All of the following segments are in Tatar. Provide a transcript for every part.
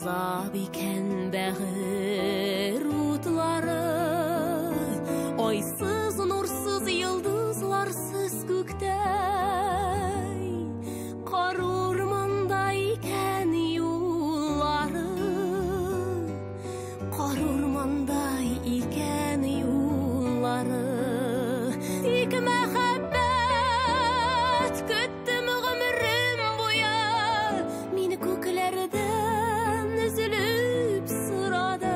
Газап икән бәгырь утлары, айсыз, нурсыз, йолдызларсыз күктә. Кар урманда икән юллары, кар урманда икән юллары. Тик мәхәббәт көттем гомерем буе, мине күкләрдән өзелеп сорадым.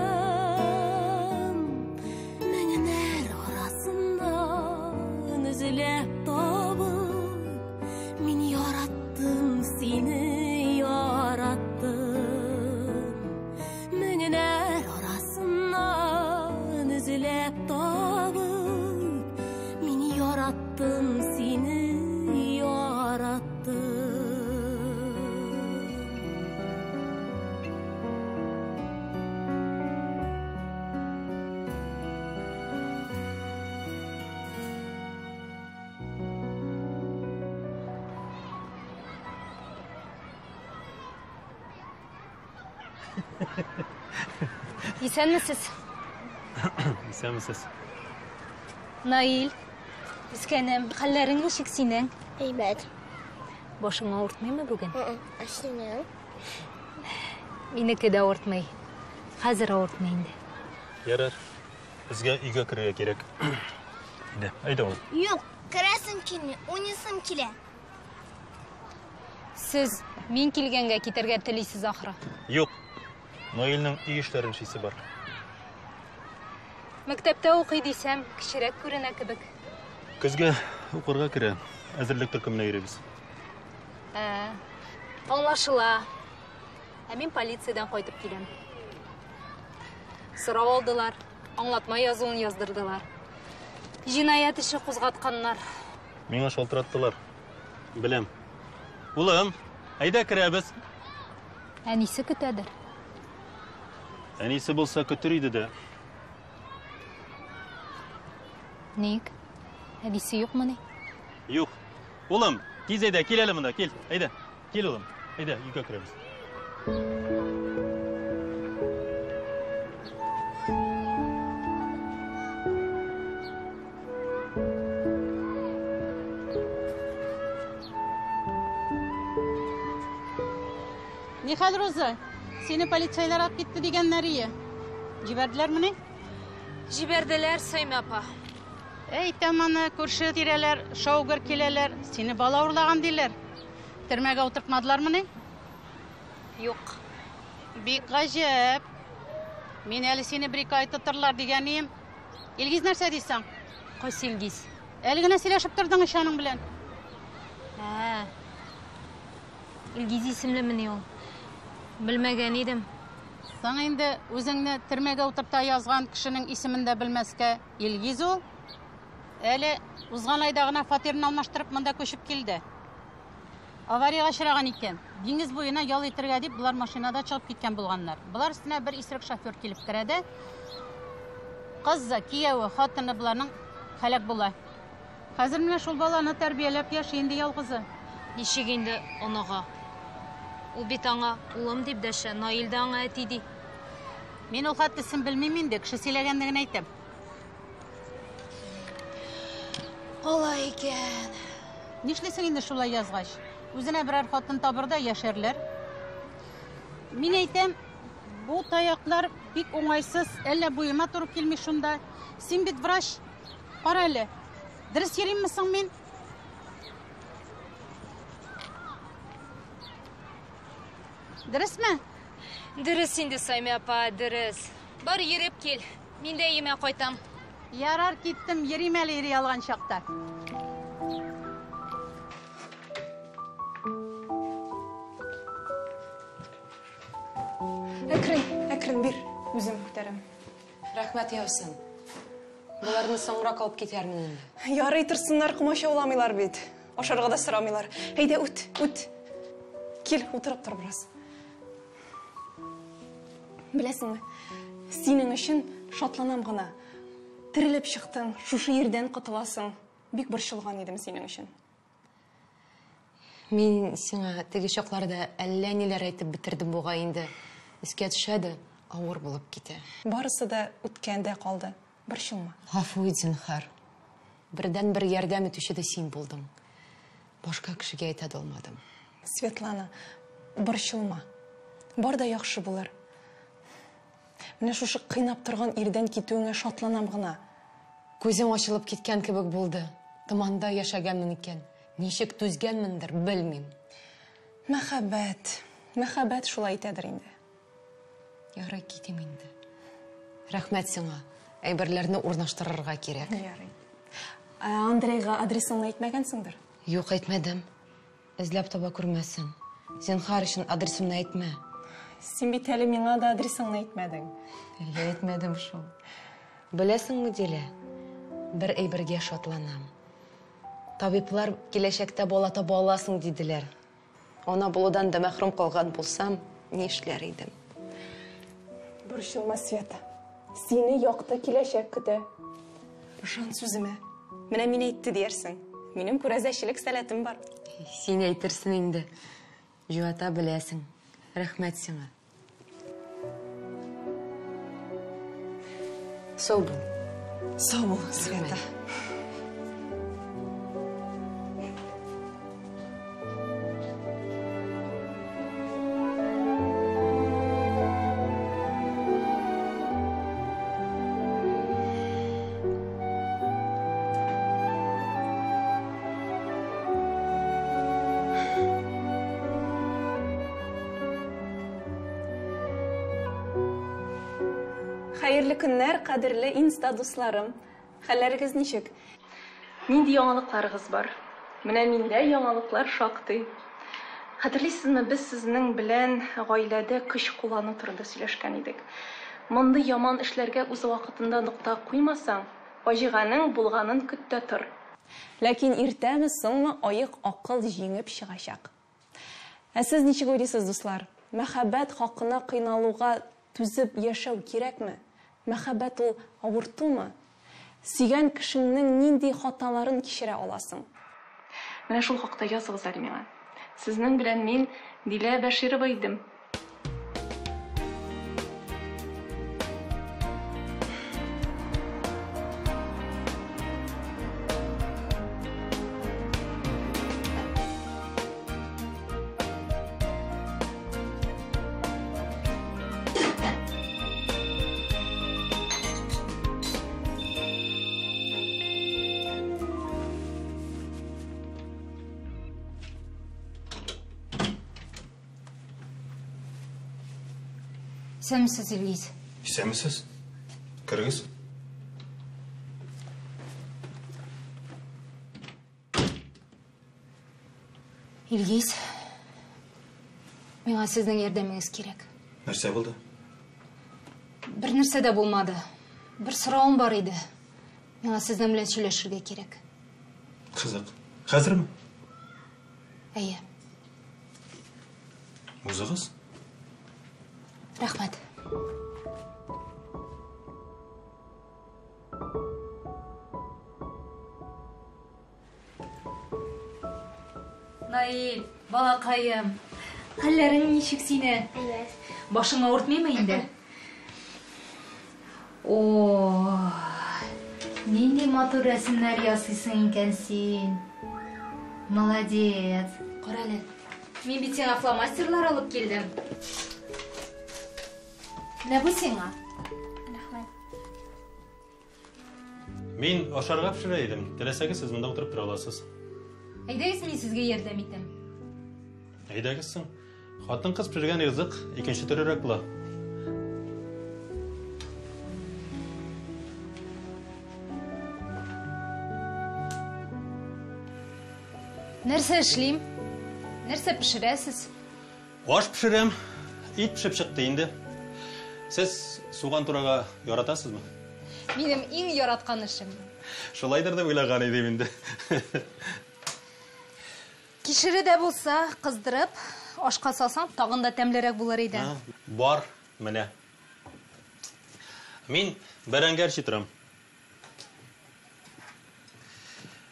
Меңнәр арасыннан өзелеп табып, мин яраттым сине, яраттым. Меңнәр арасыннан өзелеп табып, мин яраттым сине, яраттым. Исәнмесез. Исәнмесез. Наил, үскәнем, хәлләрең ничек синең? Әйбәт. Башың авыртмыймы бүген? Ә синең? Минеке дә авыртмый. Хәзер авыртмый инде. Ярар. Безгә өйгә керергә кирәк. Әйдә, әйдә улым. Юк, керәсем килми, уйныйсым килә. Сез мин килгәнгә китәргә телисез ахры. Юк. Наилнең өй эшләрен эшлисе бар. Мәктәптә укый дисәм, кечерәк күренә кебек. Көзгә укырга керә. Әзерлек төркеменә йөрибез. Ә, аңлашыла. Ә мин полициядән кайтып киләм. Сорау алдылар, аңлатма язуын яздырдылар. Җинаять эше кузгатканнар. Миңа шалтыраттылар. Беләм. Улым, әйдә керәбез. Әнисе көтәдер. Әнисе булса көтер иде дә. Ник? Әнисе юкмыни? Юк. Улым, тиз әйдә, кил әле монда, кил. Әйдә, кил улым. Әйдә, өйгә керәбез. Нихәл, Роза? Сине полицайлар алып китте дигәннәр ие. Җибәрделәрмени? Җибәрделәр, Саймә апа. Әйтәм аны, күрше тирәләр, шау-гөр киләләр, сине бала урлаган диләр. Төрмәгә утыртмадылармыни? Юк. Бик гаҗәп. Мин әле сине бер-ике ай тотырлар дигән ием. Илгиз нәрсә дисең? Кайсы Илгиз? Әле генә сөйләшеп тордың ич аның белән. Ә. Илгиз исемлемени ул? Белмәгән идем. Соң инде үзеңне төрмәгә утырта язган кешенең исемен дә белмәскә. Илгиз ул. Әле узган айда гына фатирын алмаштырып монда күчеп килде. Авариягә очраган икән. Диңгез буена ял итәргә дип болар машинада чыгып киткән булганнар. Болар өстенә бер исерек шофер килеп керә дә, кызы, кияве, хатыны боларның һәлак була. Хәзер менә шул баланы тәрбияләп яши инде ялгызы. Ничек инде оныгы? Ул бит аңа улым дип дәшә, Наил дә аңа әти ди. Мин ул хәтлесен белмим инде, кеше сөйләгәнне генә әйтәм. Алай икән. Нишлисең инде шулай язгач? Үзенә берәр хатын табыр да яшәрләр. Мин әйтәм, бу таяклар бик уңайсыз, әллә буема туры килми шунда. Син бит врач. Кара әле. Дөрес йөримме соң мин? Дөресме? Дөрес инде, Саймә апа, дөрес. Бар йөреп кил. Мин дә өемә кайтам. Ярар, киттем, йөрим әле йөри алган чакта. Әкрен, әкрен бир, үзем күтәрәм. Рәхмәт яусын. Боларны соңрак алып китәрмен инде. Ярый торсыннар, комачауламыйлар бит. Ашарга да сорамыйлар. Әйдә, үт, үт. Кил, утырып тор бераз. Беләсеңме, синең өчен шатланам гына. Терелеп чыктың, шушы ирдән котыласың. Бик борчылган идем синең өчен. Мин сиңа теге чакларда әллә ниләр әйтеп бетердем бугай инде. Искә төшә дә, авыр булып китә. Барысы да үткәндә калды. Борчылма. Гафу ит, зинһар. Бердәнбер ярдәм итүче дә син булдың. Башка кешегә әйтә дә алмадым. Светлана, борчылма. Бар да яхшы булыр. Менә шушы кыйнап торган ирдән китүеңә шатланам гына. Күзем ачылып киткән кебек булды. Томанда яшәгәнмен икән. Ничек түзгәнмендер, белмим. Мәхәббәт. Мәхәббәт шулай итәдер инде. Ярый, китим инде. Рәхмәт сиңа. Әйберләрне урнаштырырга кирәк. Ярый. Ә Андрейга адресыңны әйтмәгәнсеңдер? Юк, әйтмәдем. Эзләп таба күрмәсен. Зинһар өчен адресымны әйтмә. Син бит әле миңа да адресыңны әйтмәдең. Әле әйтмәдем шул. Беләсеңме, Дилә, бер әйбергә шатланам. Табиблар киләчәктә бала таба аласың диделәр. Ана булудан да мәхрүм калган булсам, ни эшләр идем? Борчылма, Света. Сине якты киләчәк көтә. Ышан сүземә. Менә мин әйтте диярсең. Минем күрәзәчелек сәләтем бар. Син әйтерсең инде. Җуата беләсең. Рәхмәт сиңа. Сау бул. Сау бул, Света. Хәерле көннәр, кадерле инста дусларым. Хәлләрегез ничек? Нинди яңалыкларыгыз бар? Менә миндә яңалыклар шактый. Хәтерлисезме, без сезнең белән гаиләдә көч куллану турында сөйләшкән идек. Мондый яман эшләргә үз вакытында нокта куймасаң, фаҗиганең булганын көт тә тор. Ләкин иртәме, соңмы аек акыл җиңеп чыгачак. Ә сез ничек уйлыйсыз, дуслар? Мәхәббәт хакына кыйналуга түзеп яшәү кирәкме? Мәхәббәт ул авыртумы? Сөйгән кешеңнең нинди хаталарын кичерә аласың? Менә шул хакта языгыз әле миңа. Сезнең белән мин Дилә Бәширова идем. Исәнмесез, Илгиз. Исәнмесез. Керегез. Илгиз, миңа сезнең ярдәмегез кирәк. Нәрсә булды? Бер нәрсә дә булмады. Бер соравым бар иде. Миңа сезнең белән сөйләшергә кирәк. Кызык. Хәзерме? Әйе. Узыгыз. Рәхмәт. Наил, балакаем, хәлләрең ничек синең? Әйбәт. Башың авыртмыймы инде? О, нинди матур рәсемнәр ясыйсың икән син. Молодец. Кара әле. Мин бит сиңа фломастерлар алып килдем. Менә бу сиңа. Рәхмәт. Мин ашарга пешерә идем. Теләсәгез, сез монда утырып тора аласыз. Әйдәгез, мин сезгә ярдәм итәм. Әйдәгез соң. Хатын-кыз пешергән ризык икенче төрлерәк була. Нәрсә эшлим? Нәрсә пешерәсез? Аш пешерәм. Ит пешеп чыкты инде. Сез суган турарга яратасызмы? Минем иң яраткан эшем. Шулайдыр дип уйлаган идем инде. Кишере дә булса, кыздырып, ашка салсаң, тагын да тәмлерәк булыр иде. Бар, менә. Мин бәрәңге әрчи торам.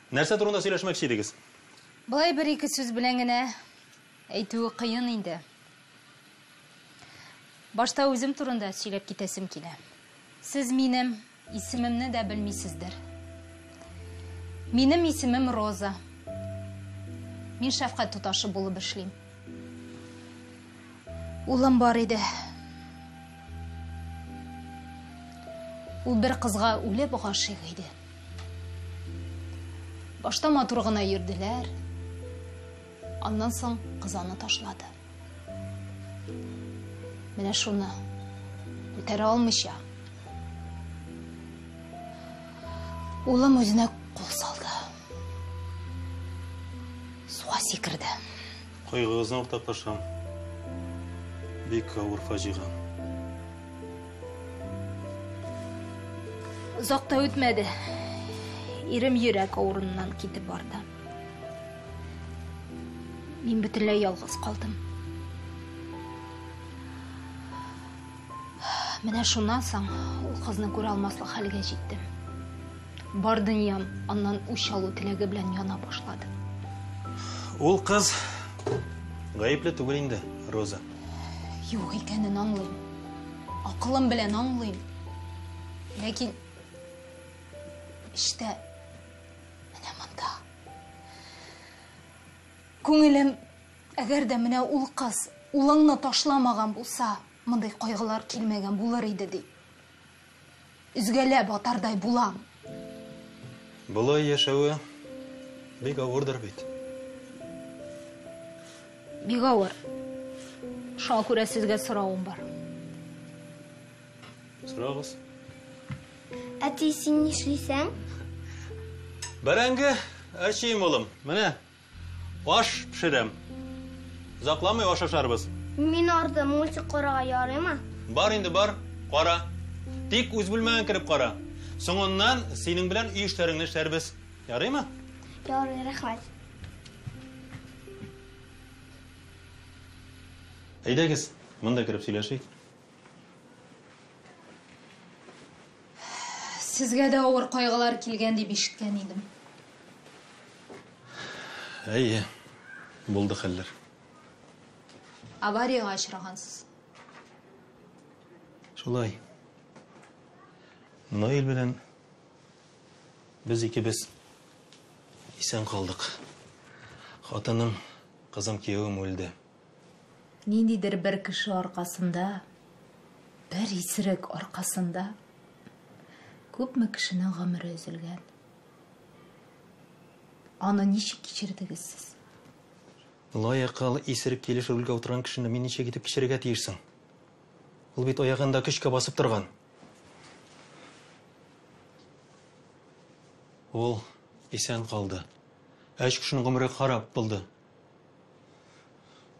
Нәрсә турында сөйләшмәкче идегез? Болай бер-ике сүз белән генә әйтүе кыен инде. Башта үзем турында сөйләп китәсем килә. Сез минем исемемне дә белмисездер. Минем исемем Роза. Мин шәфкать туташы булып эшлим. Улым бар иде. Ул бер кызга үлеп гашыйк иде. Башта матур гына йөрделәр. Аннан соң кыз аны ташлады. Менә шуны күтәрә алмыйча, улым үзенә кул салды. Суга сикерде. Кайгыгызны уртаклашам. Бик авыр фаҗига. Озак та үтмәде. Ирем йөрәк авыруыннан китеп барды. Мин бөтенләй ялгыз калдым. Менә шуннан соң ул кызны күрә алмаслык хәлгә җиттем. Бар дөньям аннан үч алу теләге белән яна башлады. Ул кыз гаепле түгел инде, Роза. Юк икәнен аңлыйм. Акылым белән аңлыйм. Ләкин эчтә менә монда. Күңелем, әгәр дә менә ул кыз улыңны ташламаган булса, мондый кайгылар килмәгән булыр иде ди. Өзгәләп атардай булам. Болай яшәве бик авырдыр бит. Бик авыр. Шуңа күрә сезгә соравым бар. Сорагыз. Әти, син нишлисең? Бәрәңге әрчием, улым. Менә аш пешерәм. Озакламый аш ашарбыз. Мин арды мультик карарга ярыймы? Бар инде, бар. Кара. Тик үз бүлмәңә кереп кара. Соңыннан синең белән өй эшләреңне эшләрбез. Ярыймы? Ярый, рәхмәт. Әйдәгез, монда кереп сөйләшик. Сезгә дә авыр кайгылар килгән дип ишеткән идем. Әйе, булды хәлләр. Авариягә очрагансыз. Шулай. Наил белән без икебез исән калдык. Хатыным, кызым, киявем үлде. Ниндидер бер кеше аркасында, бер исерек аркасында күпме кешенең гомере өзелгән. Аны ничек кичердегез сез? Лаякал исерек килеш рульгә утырган кешене мин ничек итеп кичерергә тиешсең? Ул бит аягында көчкә басып торган. Ул исән калды. Ә өч кешенең гомере харап булды.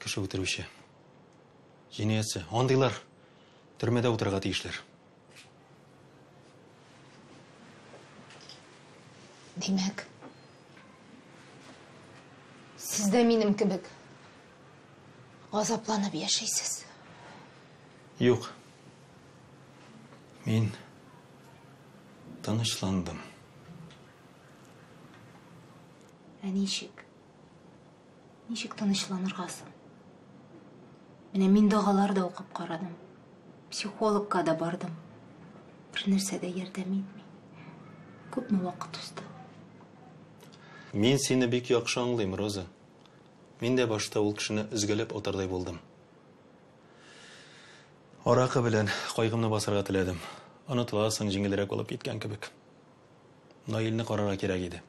Кеше үтерүче. Җинаятьче. Андыйлар төрмәдә утырырга тиешләр. Димәк, сез дә минем кебек газапланып яшисез. Юк. Мин тынычландым. Ә ничек? Ничек тынычланырга соң? Менә мин догалар да укып карадым. Психологка да бардым. Бер нәрсә дә ярдәм итми. Күпме вакыт узды. Мин сине бик яхшы аңлыйм, Роза. Мин дә башта ул кешене өзгәләп атардай булдым. Аракы белән кайгымны басарга теләдем. Онытыласың, җиңелрәк булып киткән кебек. Наилне карарга кирәк иде.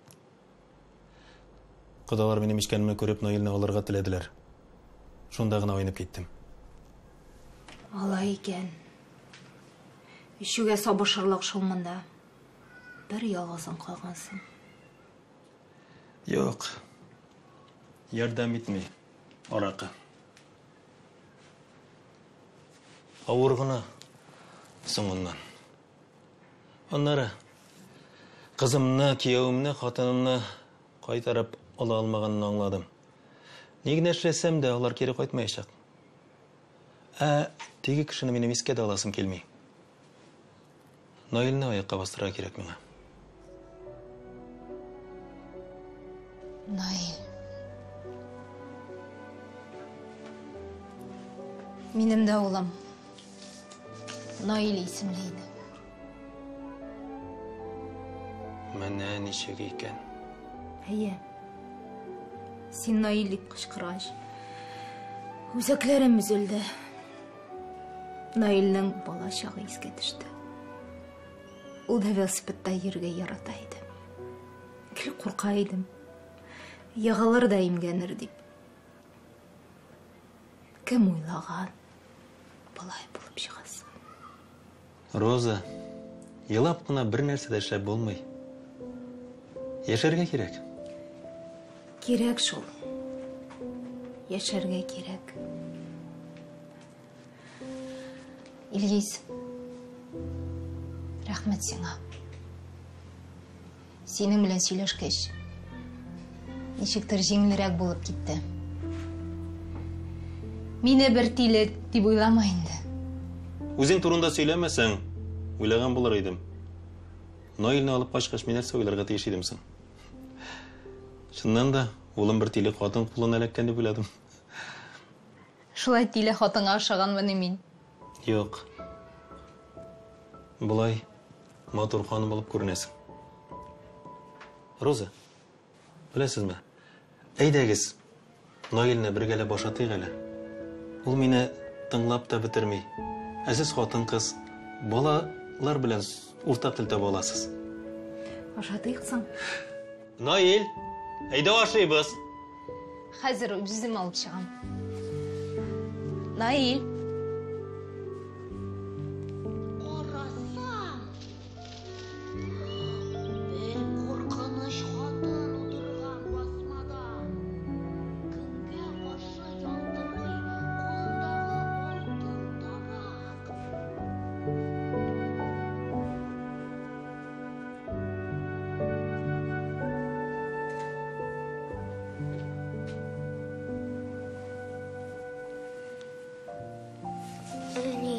Кодалар минем эчкәнемне күреп, Наилне алырга теләделәр. Шунда гына айнып киттем. Алай икән. Эчүгә сабышырлык шул монда. Бер ялгызың калгансың. Юк. Ярдәм итми аракы. Авыр гына соңыннан. Аннары кызымны, киявемне, хатынымны кайтарып ала алмаганын аңладым. Ни генә эшләсәм дә, алар кире кайтмаячак. Ә теге кешене минем искә дә аласым килми. Наилне аякка бастырырга кирәк миңа. Наил. Минем дә улым. Наил исемле иде. Менә ничек икән. Әйе. Син Наил дип кычкыргач, үзәкләрем өзелде. Наилнең бала чагы искә төште. Ул да велосипедта йөрергә ярата иде. Гел курка идем. Егылыр да имгәнер дип. Кем уйлаган, болай булып чыгасы. Роза, елап кына бер нәрсә дә эшләп булмый. Яшәргә кирәк. Кирәк шул. Яшәргә кирәк. Илгиз, рәхмәт сиңа. Синең белән сөйләшкәч, ничектер җиңелрәк булып китте. Мине бер тиле дип уйлама инде. Үзең турында сөйләмәсәң, уйлаган булыр идем. Наилне алып качкач, мин нәрсә уйларга тиеш идем соң? Чыннан да, улым бер тиле хатын кулына эләккән дип уйладым. Шулай тиле хатынга ошаганмыни мин? Юк. Болай матур ханым булып күренәсең. Роза, беләсезме? Әйдәгез, Наилне бергәләп ашатыйк әле. Ул мине тыңлап та бетерми. Ә сез хатын-кыз, балалар белән уртак тел таба аласыз. Ашатыйк соң. Наил, әйдә ашыйбыз. Хәзер үзем алып чыгам. Наил. Карасам, бер куркыныч хатын утырган басмада. Көнгә каршы ялтырый кулындагы алтын тарак. Әни.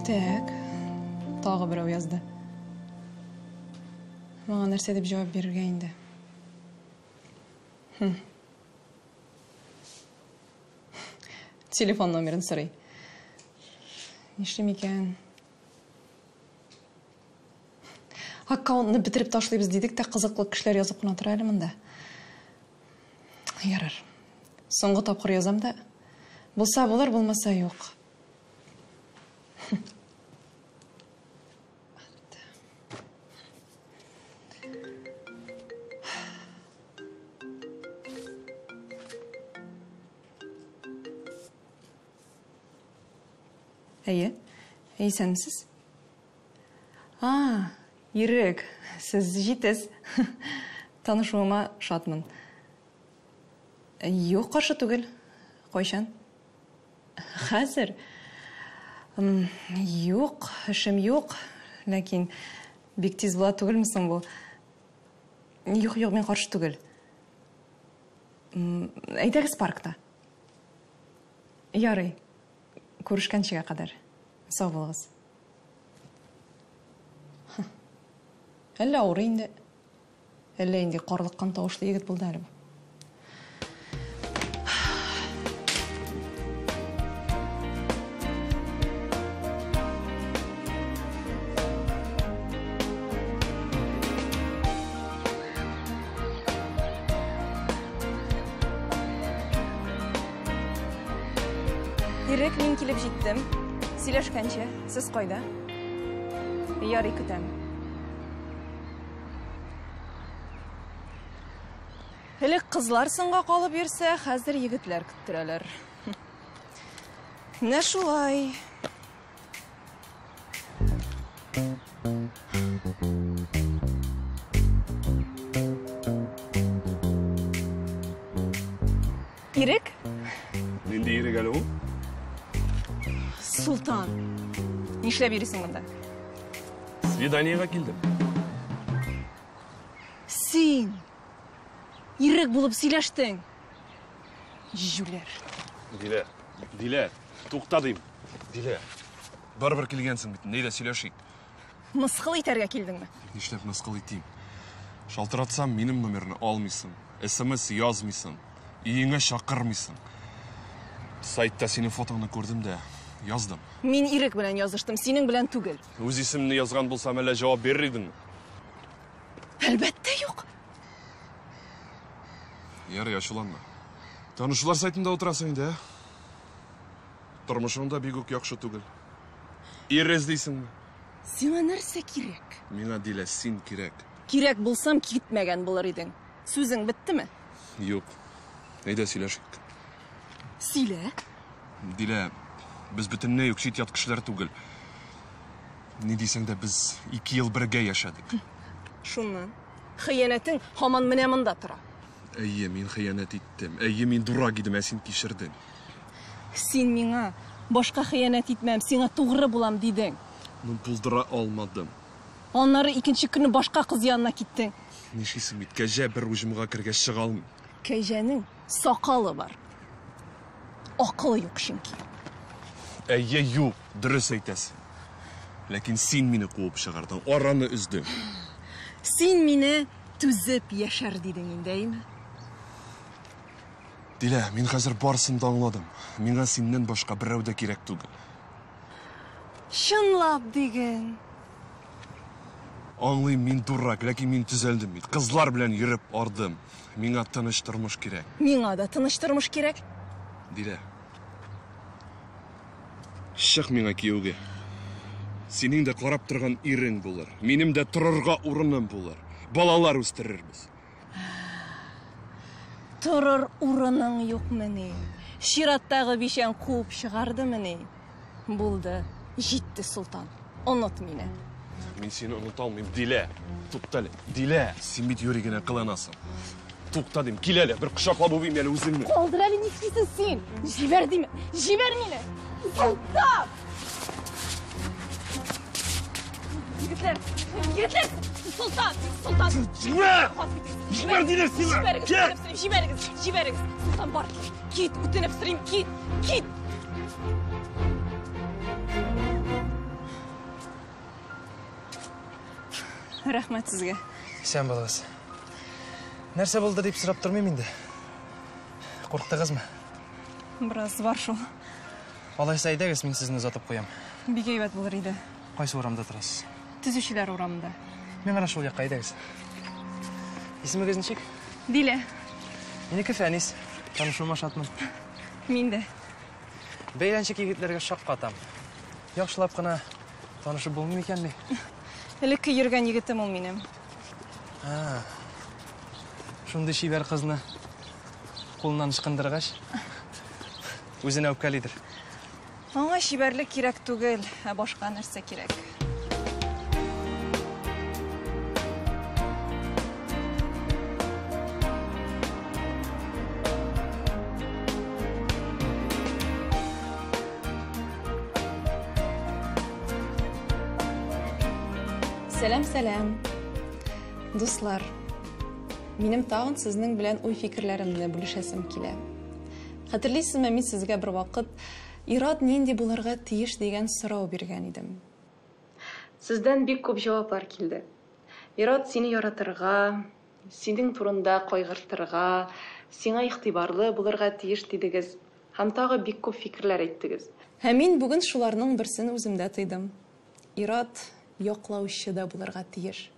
Так, тагы берәү язды. Моңа нәрсә дип җавап бирергә инде? Телефон номерын сорый. Нишлим икән? Аккаунтны бетереп ташлыйбыз дидек тә, кызыклы кешеләр язып кына тора әле монда. Ярар. Соңгы тапкыр язам да. Булса булыр, булмаса юк. Әйе, исәнмесез? А, Ирек, сез җитез. Танышуыма шатмын. Юк, каршы түгел. Кайчан? Хәзер. Юк, эшем юк. Ләкин бик тиз була түгелме соң бу? Юк, юк, мин каршы түгел. Әйдәгез паркта. Ярый. Күрешкәнчегә кадәр. Сау булыгыз. Әллә авырый инде. Әллә инде карлыккан тавышлы егет булды әле бу. Ирек, мин килеп җиттем. Сөйләшкәнче, сез кайда? Ярый, көтәм. Элек кызлар соңга калып йөрсә, хәзер егетләр көттерәләр. Менә шулай. Ирек? Нинди Ирек әле ул? Султан. Нишләп йөрисең монда? Свиданиега килдем. Син Ирек булып сөйләштең. Җүләр. Дилә, Дилә, тукта дим. Дилә, барыбер килгәнсең бит, әйдә сөйләшик. Мыскыл итәргә килдеңме? Нишләп мыскыл итим? Шалтыратсам, минем номерны алмыйсың, СМС язмыйсың, өеңә чакырмыйсың. Сайтта синең фотоңны күрдем дә, яздым. Мин Ирек белән языштым, синең белән түгел. Үз исемеңне язган булсам, әллә җавап бирер идеңме? Әлбәттә, юк. Ярый, ачуланма. Танышулар сайтында утырасың инде, ә? Тормышың да бик үк яхшы түгел. Ир эзлисеңме? Сиңа нәрсә кирәк? Миңа, Дилә, син кирәк. Кирәк булсам, китмәгән булыр идең. Сүзең беттеме? Юк. Әйдә сөйләшик. Сөйлә. Дилә, без бөтенләй үк чит-ят кешеләр түгел. Ни дисәң дә, без 2 ел бергә яшәдек. Шуннан. Хыянәтең һаман менә монда тора. Әйе, мин хыянәт иттем. Әйе, мин дурак идем, ә син кичердең. Син миңа башка хыянәт итмәм, сиңа тугры булам дидең. Ну, булдыра алмадым. Аннары икенче көнне башка кыз янына киттең. Нишлисең бит, кәҗә бер уҗымга кергәч чыга алмый. Кәҗәнең сакалы бар. Акылы юк чөнки. Әйе, юк, дөрес әйтәсең. Ләкин син мине куып чыгардың, араны өздең. Син мине түзеп яшәр дидең инде, әйме? Дилә, мин хәзер барысын да аңладым. Миңа синнән башка берәү дә кирәк түгел. Чынлап диген. Аңлыйм, мин дурак, ләкин мин төзәлдем бит. Кызлар белән йөреп ардым. Миңа тыныч тормыш кирәк. Миңа да тыныч тормыш кирәк. Дилә, чык миңа кияүгә. Синең дә карап торган ирең булыр. Минем дә торырга урыным булыр. Балалар үстерербез. Торыр урының юкмыни? Чираттагы бишәң куып чыгардымыни? Булды, җитте, Солтан. Оныт мине. Мин сине оныта алмыйм, Дилә. Тукта әле. Дилә, син бит юри генә кыланасың. Тукта дим, кил әле, бер кочаклап үбим әле үзеңне. Калдыр әле, нишлисең син? Җибәр дим, җибәр мине. Солтан! Егетләр, егетләр, Солтан, Солтан. Җибәр! Җибәр Дилә сиңа! Җибәрегез, Кил! үтенеп сорыйм, җибәрегез, җибәрегез. Солтан, бар, кит, үтенеп сорыйм, кит, кит. Рәхмәт сезгә. Исән булыгыз. Нәрсә булды дип сорап тормыйм инде. Курктыгызмы? Бераз бар шул. Алайса әйдәгез, мин сезне озатып куям. Бик әйбәт булыр иде. Кайсы урамда торасыз? Төзүчеләр урамында. Мин генә шул якка, әйдәгез. Исемегез ничек? Дилә. Минеке Фәнис. Танышуыма шатмын. Мин дә. Бәйләнчек егетләргә шаккатам. Яхшылап кына танышып булмый микән ни? Элекке йөргән егетем ул минем. Шундый чибәр кызны кулыннан ычкындыргач, үзенә үпкәлидер. Аңа чибәрлек кирәк түгел, ә башка нәрсә кирәк. Сәлам, сәлам. Дуслар, минем тагын сезнең белән уй-фикерләремне бүлешәсем килә. Хәтерлисезме, мин сезгә бер вакыт ир-ат нинди булырга тиеш дигән сорау биргән идем. Сездән бик күп җаваплар килде. Ир-ат сине яратырга, синең турында кайгыртырга, сиңа игътибарлы булырга тиеш дидегез һәм тагы бик күп фикерләр әйттегез. Һәм мин бүген шуларның берсен үземдә тойдым. Ир-ат яклаучы да булырга тиеш.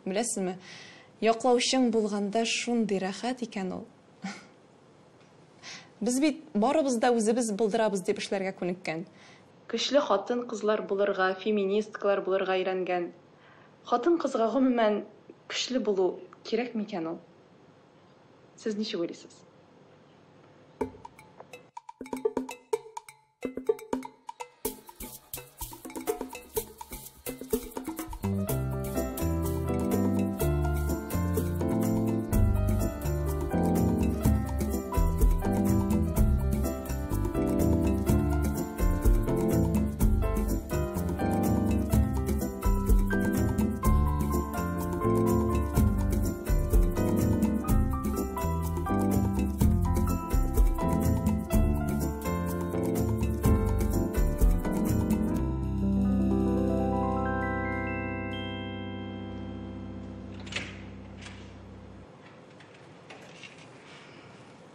Беләсезме, яклаучың булганда шундый рәхәт икән ул. Без бит барыбыз да үзебез булдырабыз дип эшләргә күнеккән. Көчле хатын-кызлар булырга, феминисткалар булырга өйрәнгән. Хатын-кызга гомумән көчле булу кирәк микән ул? Сез ничек уйлыйсыз?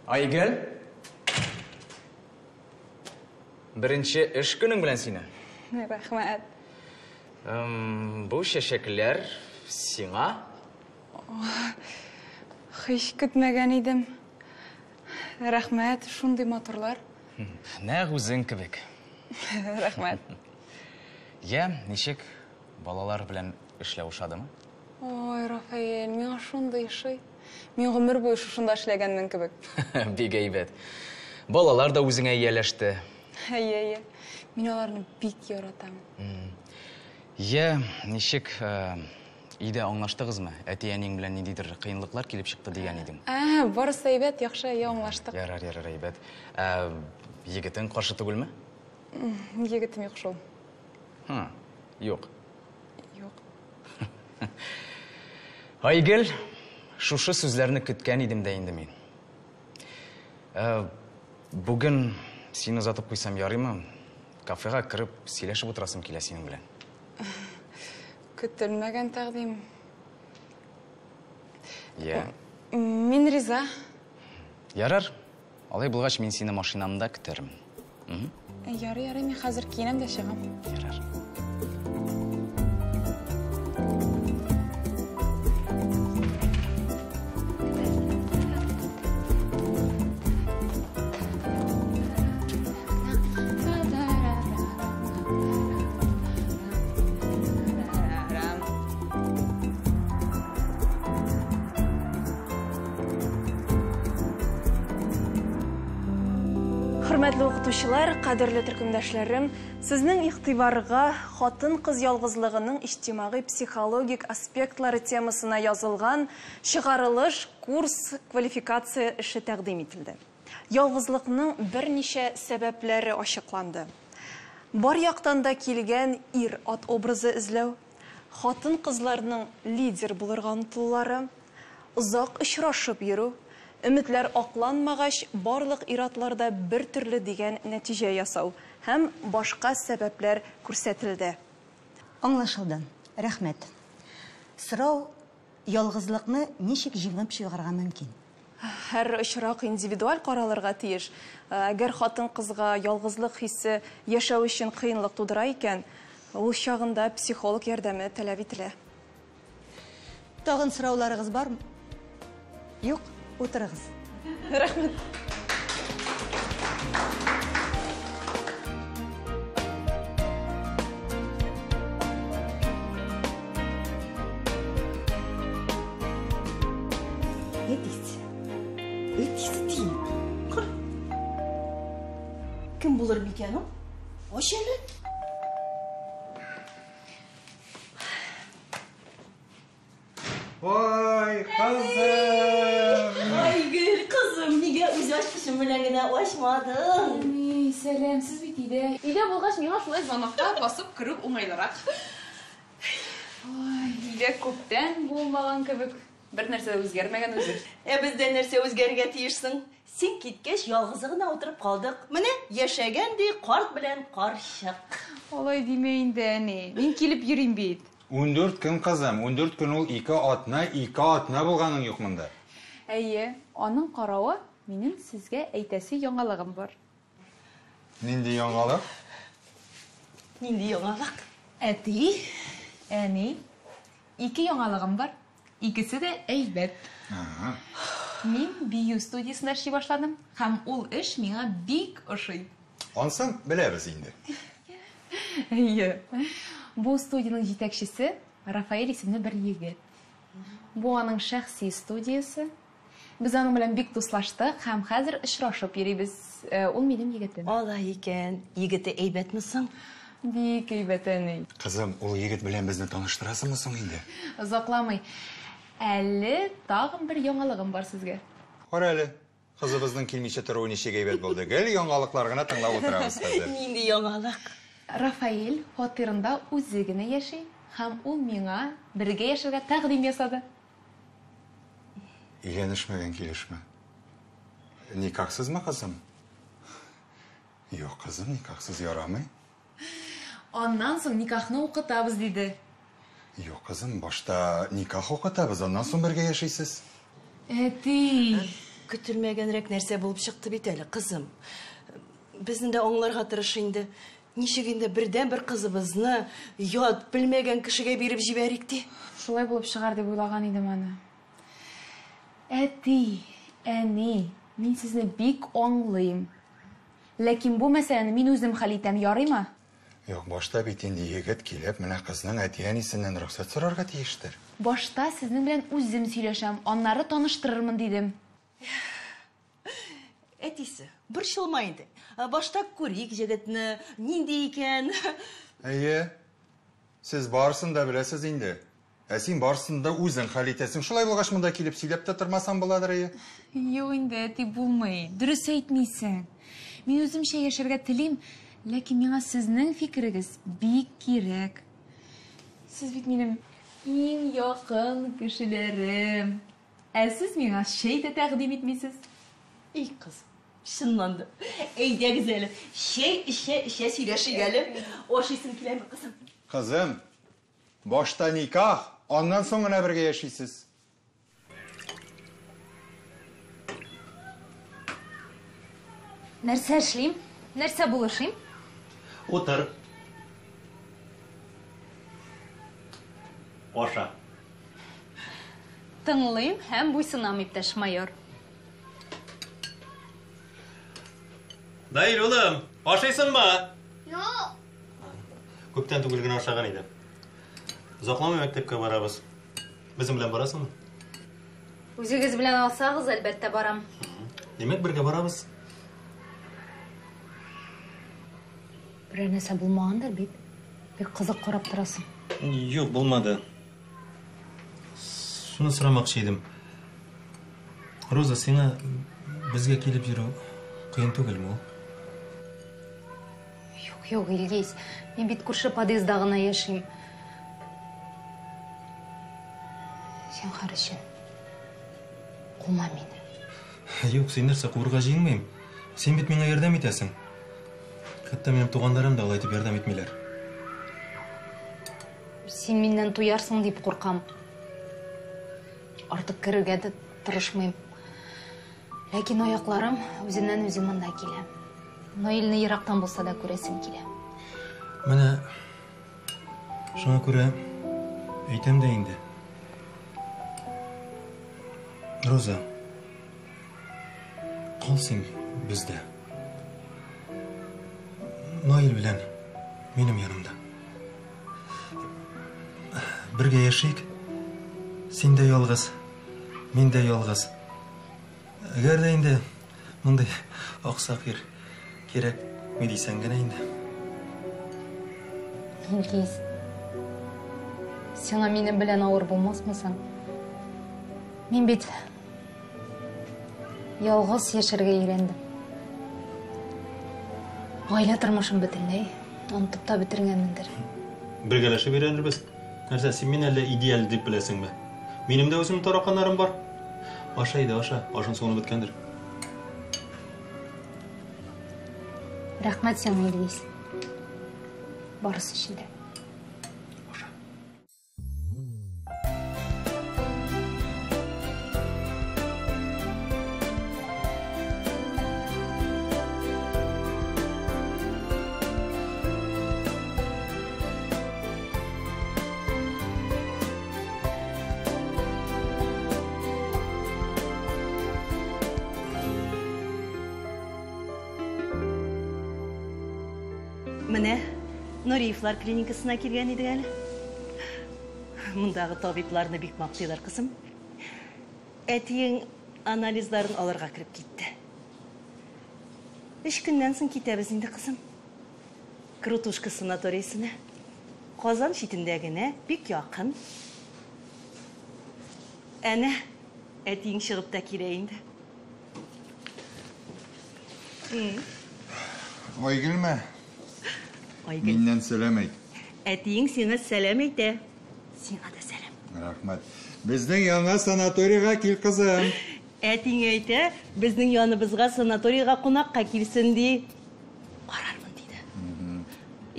Айгөл? Беренче эш көнең белән сине. Рәхмәт. Бу чәчәкләр сиңа. Һич көтмәгән идем. Рәхмәт, шундый матурлар. Нәкъ үзең кебек. Рәхмәт. Я, ничек балалар белән эшләү ошадымы? Ой, Рафаэль, миңа шундый ошый. Мин гомер буе шушында эшләгәнмен кебек. Бик әйбәт. Балалар да үзеңә ияләште. Әйе, әйе. Мин аларны бик яратам. Я, ничек өйдә аңлаштыгызмы? Әти-әниең белән ниндидер кыенлыклар килеп чыкты дигән идең. Ә, барысы әйбәт, яхшы, әйе, аңлаштык. Ярар, ярар, әйбәт. Егетең каршы түгелме? Егетем юк шул. Ха, юк. Юк. Айгөл, шушы сүзләрне көткән идем дә инде мин. Бүген сине озатып куйсам ярыймы? Кафега кереп сөйләшеп утырасым килә синең белән. Көтелмәгән тәкъдим. Я. Мин риза. Ярар. Алай булгач, мин сине машинамда көтәрмен. Ярый, ярый, мин хәзер киенәм дә чыгам. Ярар. Хөрмәтле укытучылар, кадерле төркемдәшләрем, сезнең игътибарга хатын-кыз ялгызлыгының иҗтимагый психологик аспектлары темасына язылган чыгарылыш курс квалификация эше тәкъдим ителде. Ялгызлыкның берничә сәбәпләре ачыкланды. Бар яктан да килгән ир-ат образы эзләү, хатын-кызларның лидер булырга омтылулары, озак очрашып йөрү, өметләр акланмагач, барлык ир-атларда бер төрле дигән нәтиҗә ясау һәм башка сәбәпләр күрсәтелде. Аңлашылды. Рәхмәт. Сорау: ялгызлыкны ничек җиңеп чыгарга мөмкин? Һәр очрак индивидуаль каралырга тиеш. Әгәр хатын-кызга ялгызлык хисе яшәү өчен кыенлык тудыра икән, ул чагында психолог ярдәме таләп ителә. Тагын сорауларыгыз бармы? Юк, утырыгыз. Рәхмәт. Әтисе. Әтисе дим. Кыр. Кем булыр микән ул? Ач әле. Ой, кызым! Айгөл, кызым, нигә үз ачкычың белән генә ачмадың? Әни, сәлам, сез бит өйдә. Өйдә булгач, миңа шулай звонокка басып керү уңайлырак. Ой, өйдә күптән булмаган кебек. Бер нәрсә дә үзгәрмәгән үзе. Ә бездә нәрсә үзгәрергә тиеш соң? Син киткәч, ялгызы гына утырып калдык. Менә яшәгән ди карт белән карчык. Алай димә инде, әни. Мин килеп йөрим бит. 14 көн, кызым, 14 көн ул 2 атна, 2 атна булганың юк монда. Әйе, аның каравы, минем сезгә әйтәсе яңалыгым бар. Нинди яңалык? Нинди яңалык? Әти, әни, 2 яңалыгым бар. Икесе дә әйбәт. Мин бию студиясендә эшли башладым, һәм ул эш миңа бик ошый. Ансын беләбез инде. Әйе. Бу студияның җитәкчесе Рафаэль исемле бер егет. Бу аның шәхси студиясе. Без аның белән бик дуслаштык һәм хәзер очрашып йөрибез. Ул минем егетем. Алай икән. Егете әйбәтме соң? Бик әйбәт, әни. Кызым, ул егет белән безне таныштырасыңмы соң инде? Озакламый. Әле тагын бер яңалыгым бар сезгә. Кара әле, кызыбызның килмичә торуы ничек әйбәт булды. Гел яңалыклар гына тыңлап утырабыз хәзер. Нинди яңалык? Рафаэль фатирында үзе генә яши һәм ул миңа бергә яшәргә тәкъдим ясады. Өйләнешмәгән килешме? Никахсызмы, кызым? Юк, кызым, никахсыз ярамый. Аннан соң никахны укытабыз, диде. Юк, кызым, башта никах укытабыз, аннан соң бергә яшисез. Әти! Көтелмәгәнрәк нәрсә булып чыкты бит әле, кызым. Безне дә аңларга тырыш инде. Ничек инде бердән-бер кызыбызны ят, белмәгән кешегә биреп җибәрик ди? Шулай булып чыгар дип уйлаган идем аны. Әти, әни, мин сезне бик аңлыйм. Ләкин бу мәсьәләне мин үзем хәл итәм, ярыймы? Юк, башта бит инде егет килеп, менә кызның әти-әнисеннән рөхсәт сорарга тиештер. Башта сезнең белән үзем сөйләшәм, аннары таныштырырмын дидем. Әтисе, борчылма инде. Башта күрик җегетне, нинди икән. Әйе, сез барысын да беләсез инде. Ә син барысын да үзең хәл итәсең. Шулай булгач, монда килеп сөйләп тә тормасаң буладыр, әйе? Юк инде, әти, булмый. Дөрес әйтмисең. Мин үземчә яшәргә телим, ләкин миңа сезнең фикерегез бик кирәк. Сез бит минем иң якын кешеләрем. Ә сез миңа чәй дә тәкъдим итмисез. И кыз, чыннан да. Әйдәгез әле, чәй эчә-эчә сөйләшик әле. Ашыйсың киләме, кызым? Кызым, башта никах, аннан соң гына бергә яшисез. Нәрсә эшлим? Нәрсә булышыйм? Утыр. Аша. Тыңлыйм һәм буйсынам, иптәш майор. Наил, улым, ашыйсыңмы? Юк. Күптән түгел генә ашаган иде. Озакламый мәктәпкә барабыз. Безнең белән барасыңмы? Үзегез белән алсагыз, әлбәттә, барам. Димәк, бергә барабыз. Берәр нәрсә булмагандыр бит. Бик кызык карап торасың. Юк, булмады. Шуны сорамакчы идем. Роза, сиңа безгә килеп йөрү кыен түгелме ул? Юк, юк, Илгиз. Мин бит күрше подъездда гына яшим. Зинһар өчен, кума мине. Юк, син нәрсә, куырга җыенмыйм. Син бит миңа ярдәм итәсең. Хәтта минем туганнарым да алай итеп ярдәм итмиләр. Син миннән туярсың дип куркам. Артык керергә дә тырышмыйм. Ләкин аякларым үзеннән-үзе монда килә. Наилне ерактан булса да күрәсем килә. Менә шуңа күрә әйтәм дә инде. Роза, кал син бездә. Наил белән минем янымда. Бергә яшик. Син дә ялгыз, мин дә ялгыз. Әгәр дә инде мондый аксак ир кирәкми дисәң генә инде. Илгиз, сиңа минем белән авыр булмасмы соң? Мин бит ялгыз яшәргә өйрәндем. Гаилә тормышын бөтенләй онытып та бетергәнмендер. Бергәләшеп өйрәнербез. Нәрсә, син мине әллә идеаль дип беләсеңме? Минем дә үземнең тараканнарым бар. Аша әйдә, аша. Ашың суынып беткәндер. Рәхмәт сиңа, Илгиз. Барысы өчен дә. Менә Нуриевлар клиникасына килгән идек әле. Мондагы табибларны бик мактыйлар, кызым. Әтиең анализларын алырга кереп китте. Өч көннән соң китәбез инде, кызым. Крутушка санаториясенә. Казан читендә генә, бик якын. Әнә, әтиең чыгып та килә инде. Айгөлме? Айгөл. Миннән сәлам әйт. Әтиең сиңа сәлам әйтә. Сиңа да сәлам. Рәхмәт. Безнең яңа санаторийга кил, кызым. Әтиң әйтә, безнең яныбызга санаторийга кунакка килсен, ди. Карармын, диде.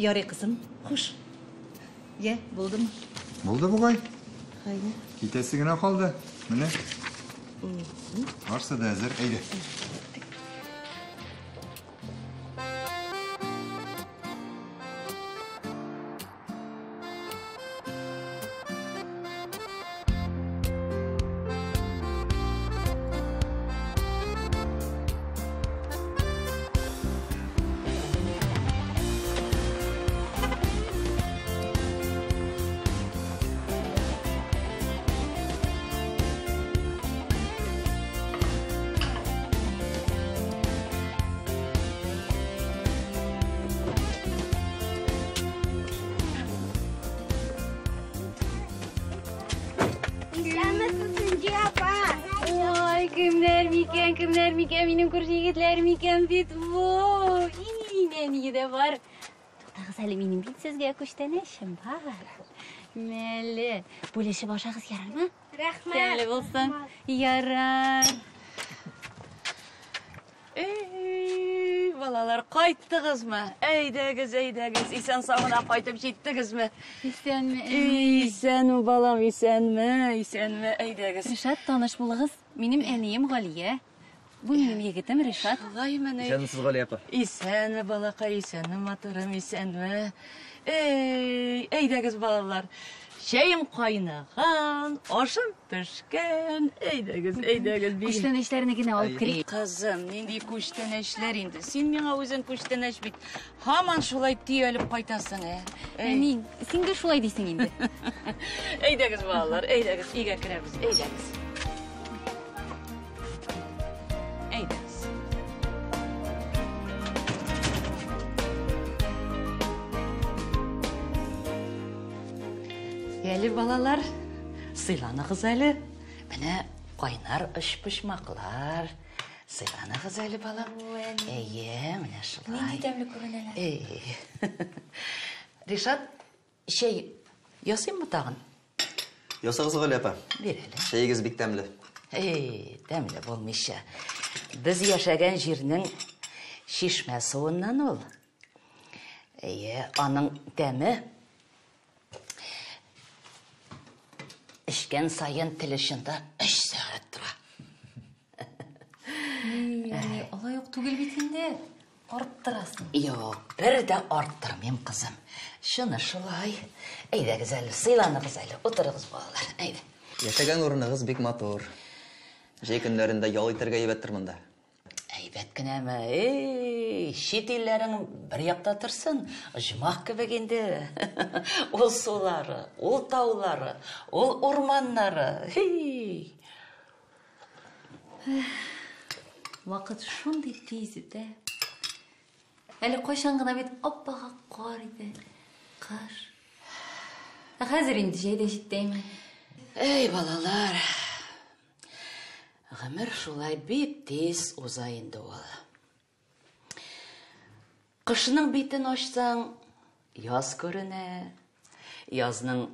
Ярый, кызым, хуш. Йә, булдымы? Булды бугай. Хәйдә. Китәсе генә калды. Менә. Барсы да әзер, әйдә. Исәнмесез, Энҗе апа. Ой, кемнәр микән, кемнәр микән, минем күрше егетләр микән бит бу. Нәние дә бар. Туктагыз әле, минем бит сезгә күчтәнәчем бар. Мәле, бүлешеп ашагыз ярармы? Рәхмәт. Тәмле булсын. Ярар. Эй, балалар, кайттыгызмы? Әйдәгез, әйдәгез, исән-сау гына кайтып җиттегезме? Исәнме? Исәнме, балам, исәнме, исәнме, әйдәгез. Ришат, таныш булыгыз. Минем әнием Галия. Бу минем егетем Ришат. Шулаймыни? Исәнмесез, Галия апа. Исәнме, балакай, исәнме, матурым, исәнме. Эй, әйдәгез, балалар. Чәем кайнаган, ашым пешкән. Әйдәгез, әйдәгез. Күчтәнәчләрне генә алып керик. Кызым, нинди күчтәнәчләр инде? Син миңа үзең күчтәнәч бит. Һаман шулай төялеп кайтасың, ә? Әни, син дә шулай дисең инде. Әйдәгез, балалар, әйдәгез, өйгә керәбез, әйдәгез. Әйдәгез. Әле, балалар, сыйланыгыз әле. Менә кайнар өчпочмаклар. Сыйланыгыз әле, балам. Әйе, менә шулай. Нинди тәмле күренәләр. Әй. Ришат, чәй ясыйммы тагын? Ясагыз, Галия апа. Бир әле. Чәегез бик тәмле. Эй, тәмле булмыйча. Без яшәгән җирнең чишмә суыннан ул. Әйе, аның тәме эчкән саен тел очында 3 сәгать тора. Әни, алай ук түгел бит инде. Арттырасың. Юк, бер дә арттырмыйм, кызым. Чыны шулай. Әйдәгез әле, сыйланыгыз әле, утырыгыз, балалар. Әйдә. Яшәгән урыныгыз бик матур. Җәй көннәрендә ял итәргә әйбәттер монда. Әйбәт кенәме? Эй, чит илләрең бер якта торсын, оҗмах кебек инде. Ул сулары, ул таулары, ул урманнары. Хи. Вакыт шундый тиз үтә. Әле кайчан гына бит аппак кар иде. Кыш. Ә хәзер инде җәй дә җитте инде. Эй, балалар. Гомер шулай бик тиз уза инде ул. Кышның битен ачсаң, яз күренә. Язның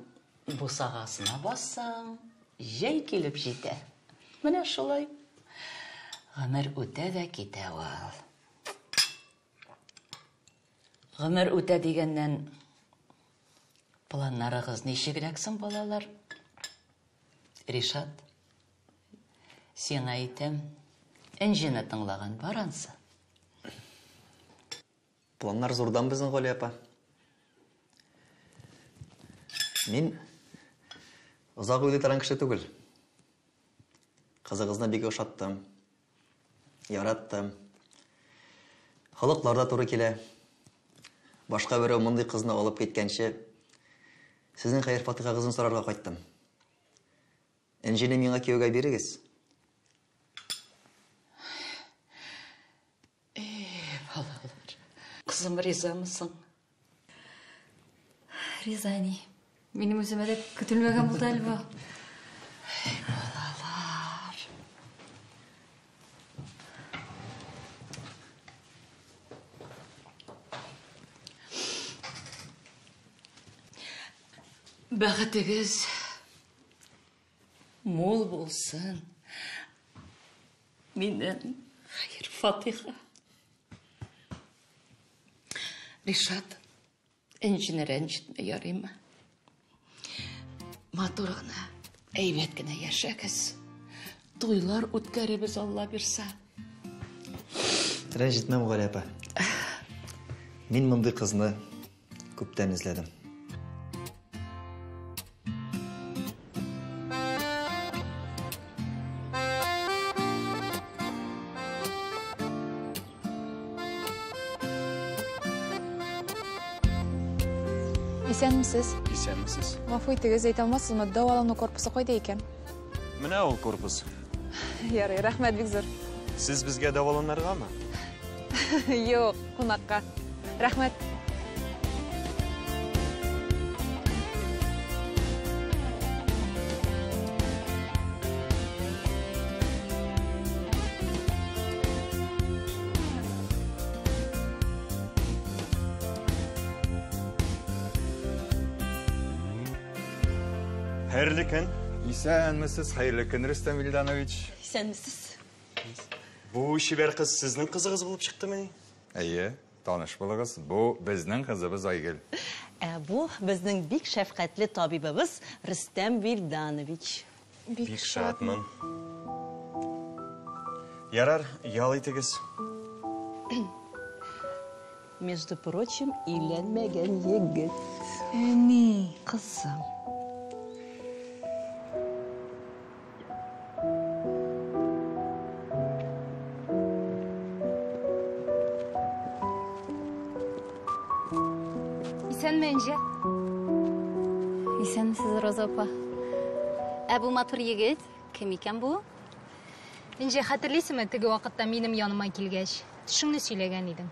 бусагасына бассаң, җәй килеп җитә. Менә шулай. Гомер үтә дә китә ул. Гомер үтә дигәннән, планнарыгыз ничегрәк соң, балалар? Ришат, сиңа әйтәм, Энҗене тыңлаган бар ансы. Планнар зурдан безнең, Галия апа. Мин озак уйлый торган кеше түгел. Кызыгызны бик ошаттым. Яраттым. Холыклар да туры килә. Башка берәү мондый кызны алып киткәнче, сезнең хәер-фатихагызны сорарга кайттым. Энҗене миңа кияүгә бирегез. Эй, балалар. Кызым, ризамысың? Риза, әни. Минем үземә дә көтелмәгән булды әле бу. Эй, балалар. Бәхетегез мул булсын. Миннән хәер фатиха. Ришат, Энҗене рәнҗетмә, ярыймы? Матур гына, әйбәт кенә яшәгез. туйлар үткәребез, Алла бирсә. Рәнҗетмәм, Галия апа. Мин мондый кызны күптән эзләдем. Исәнмесез. Исәнмесез. Гафу итегез, әйтә алмассызмы, дәвалану корпусы кайда икән? Менә ул корпус. Ярый, рәхмәт бик зур. Сез безгә дәваланыргамы? Юк, кунакка. Рәхмәт. Хәерле көн. Исәнмесез, хәерле көн, Рөстәм Вилданович. Исәнмесез. Бу чибәр кыз сезнең кызыгыз булып чыктымыни? Әйе, таныш булыгыз. Бу безнең кызыбыз Айгөл. Ә бу безнең бик шәфкатьле табибыбыз Рөстәм Вилданович. Бик шатмын. Ярар, ял итегез. Между прочим, өйләнмәгән егет. Әни. Кызым. Исәнме, Энҗе? Исәнмесез, Роза апа. Ә бу матур егет кем икән бу? Энҗе, хәтерлисеңме, теге вакытта минем яныма килгәч, төшеңне сөйләгән идең?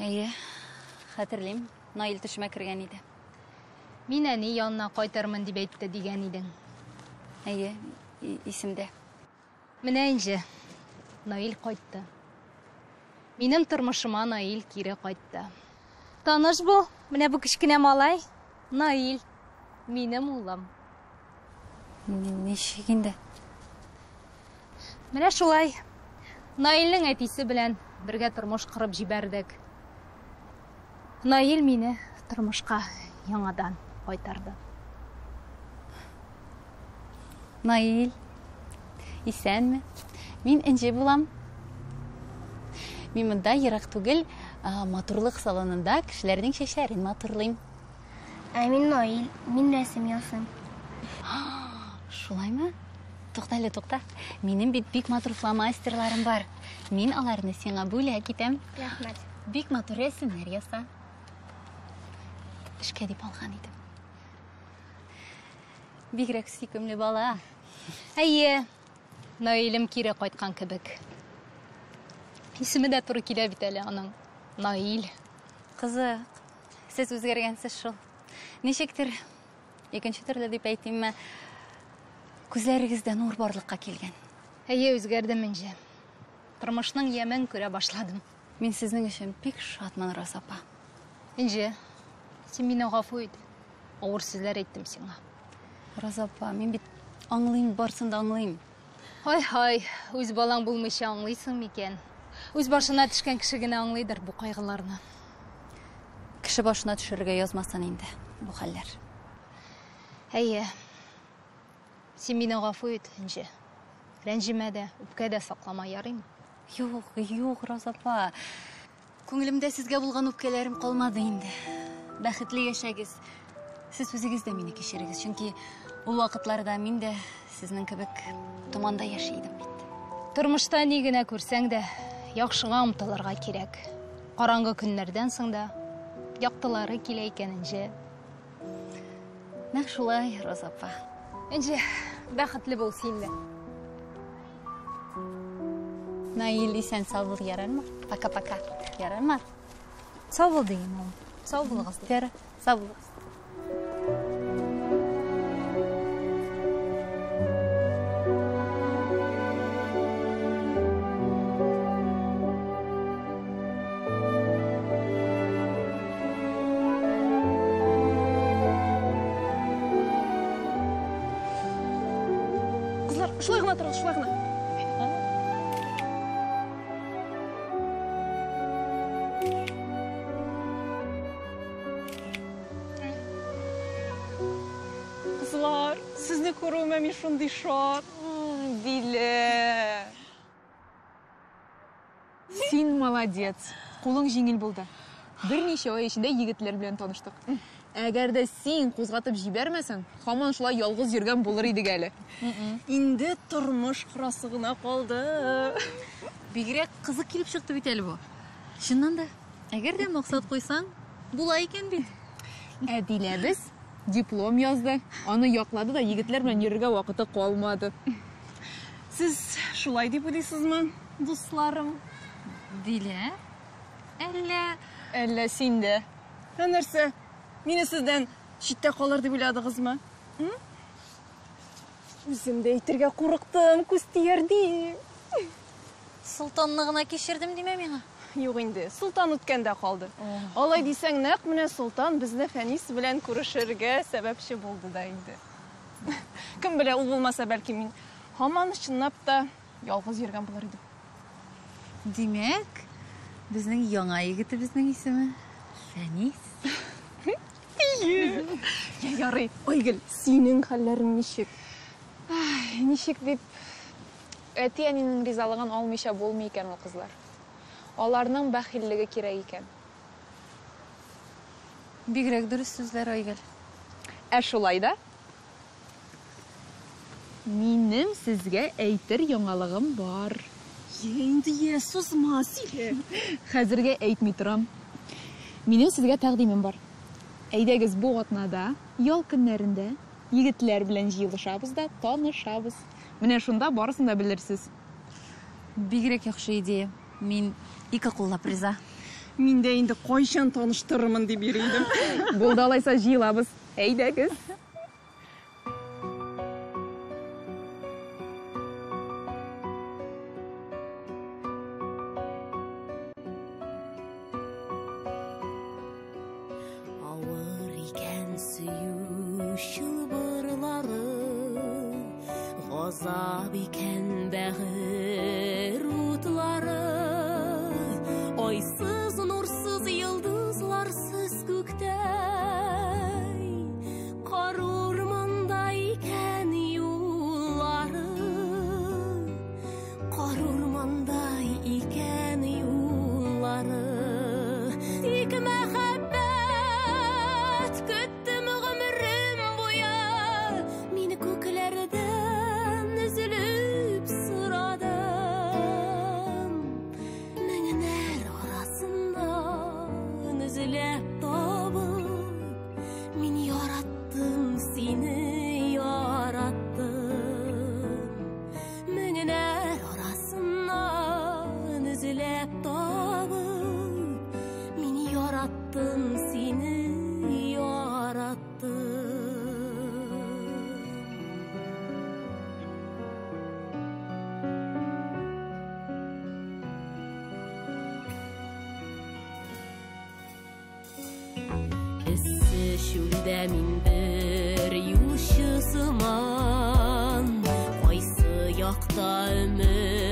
Әйе, хәтерлим. Наил төшемә кергән иде. Мин әни янына кайтырмын дип әйтте дигән идең. Әйе, исемдә. Менә Энҗе, Наил кайтты. Минем тормышыма Наил кире кайтты. Таныш бул, менә бу кечкенә малай, Наил, минем улым. Ничек инде? Менә шулай. Наилнең әтисе белән бергә тормыш корып җибәрдек. Наил мине тормышка яңадан кайтарды. Наил, исәнме? Мин Энҗе булам. Мин монда ерак түгел, матурлык салонында кешеләрнең чәчләрен матурлыйм. Ә мин Наил, мин рәсем ясыйм. Шулаймы? Тукта әле, тукта. Минем бит бик матур фломастерларым бар. Мин аларны сиңа бүләк итәм. Рәхмәт. Бик матур рәсемнәр яса. Эшкә дип алган идем. Бигрәк сөйкемле бала. Әйе, Наилем кире кайткан кебек. Исеме дә туры килә бит әле аның. Наил. Кызык. Сез үзгәргәнсез шул. Ничектер, икенче төрле дип әйтимме, күзләрегездә нур барлыкка килгән. Әйе, үзгәрдем, Энҗе. Тормышның ямен күрә башладым. Мин сезнең өчен бик шатмын, Роза апа. Энҗе, син мине гафу ит. Авыр сүзләр әйттем сиңа. Роза апа, мин бит аңлыйм, барысын да аңлыйм. Ай-һай, үз балаң булмыйча аңлыйсың микән? Үз башына төшкән кеше генә аңлыйдыр бу кайгыларны. Кеше башына төшерергә язмасын инде бу хәлләр. Әйе. Син мине гафу ит, Энҗе. Рәнҗемә дә, үпкә дә саклама, ярыймы? Юк, юк, Роза апа. Күңелемдә сезгә булган үпкәләрем калмады инде. Бәхетле яшәгез. Сез үзегез дә мине кичерегез, чөнки ул вакытларда мин дә сезнең кебек томанда яши идем бит. Тормышта ни генә күрсәң дә, яхшыга омтылырга кирәк. Караңгы көннәрдән соң да яктылары килә икән, Энҗе. Нәкъ шулай, Роза апа. Энҗе, бәхетле бул син дә. Наил, исән сау бул, ярармы? Пока-пока. Ярармы? Сау бул дигән ул. Сау булыгыз. Ярар, сау булыгыз. Кызлар, шулай гына торыгыз, шулай гына. Кызлар, сезне күрүемә мин шундый шат. Дилә. Син молодец. Кулың җиңел булды. Берничә ай эчендә егетләр белән таныштык. Әгәр дә син кузгатып җибәрмәсәң, һаман шулай ялгыз йөргән булыр идек әле. Инде тормыш корасы гына калды. Бигрәк кызык килеп чыкты бит әле бу. Чыннан да, әгәр дә максат куйсаң, була икән бит. Әдиләбез диплом язды. Аны яклады да егетләр белән йөрергә вакыты калмады. Сез шулай дип уйлыйсызмы, дусларым? Дилә? Әллә... Әллә син дә. Ә нәрсә? Мине сездән читтә калыр дип уйладыгызмы? Үзем дә әйтергә курыктым, күз тияр дип. Солтанны гына кичердем димә миңа. Юк инде, Солтан үткәндә калды. Алай дисәң, нәкъ менә Солтан безне Фәнис белән күрешергә сәбәпче булды да инде. Кем белә, ул булмаса, бәлки мин һаман чынлап та ялгыз йөргән булыр идем. Димәк, безнең яңа егетебезнең исеме Фәнис. Ие. Я, ярый. Айгөл, синең хәлләрең ничек? Ай, ничек дип, әти-әнинең ризалыгын алмыйча булмый икән ул, кызлар. Аларның бәхиллеге кирәк икән. Бигрәк дөрес сүзләр, Айгөл. Ә шулай да минем сезгә әйтер яңалыгым бар. Йә инде, йә, сузма, сөйлә. Хәзергә әйтми торам. Минем сезгә тәкъдимем бар. Әйдәгез бу атнада, ял көннәрендә егетләр белән җыелышабыз да танышабыз. Менә шунда барысын да белерсез. Бигрәк яхшы идея. Мин ике куллап риза. Мин дә инде кайчан таныштырырмын дип йөри идем. Булды алайса, җыелабыз. Әйдәгез. Авыр икән сөю чылбырлары, газап икән бәгырь утлары. Айсыз, нурсыз, йолдызларсыз күктә, кар урманда икән юллары, кар урманда икән юллары. Тик мәхәббәт көттем гомерем буе, мине күкләрдән өзелеп сорадым. Меңнәр арасыннан өзелеп табып, мин яраттым сине, яраттым. Меңнәр арасыннан өзелеп табып, мин яраттым сине, яраттым. Эссе чүлдә мин бер юлчы сыман, кайсы якта өмет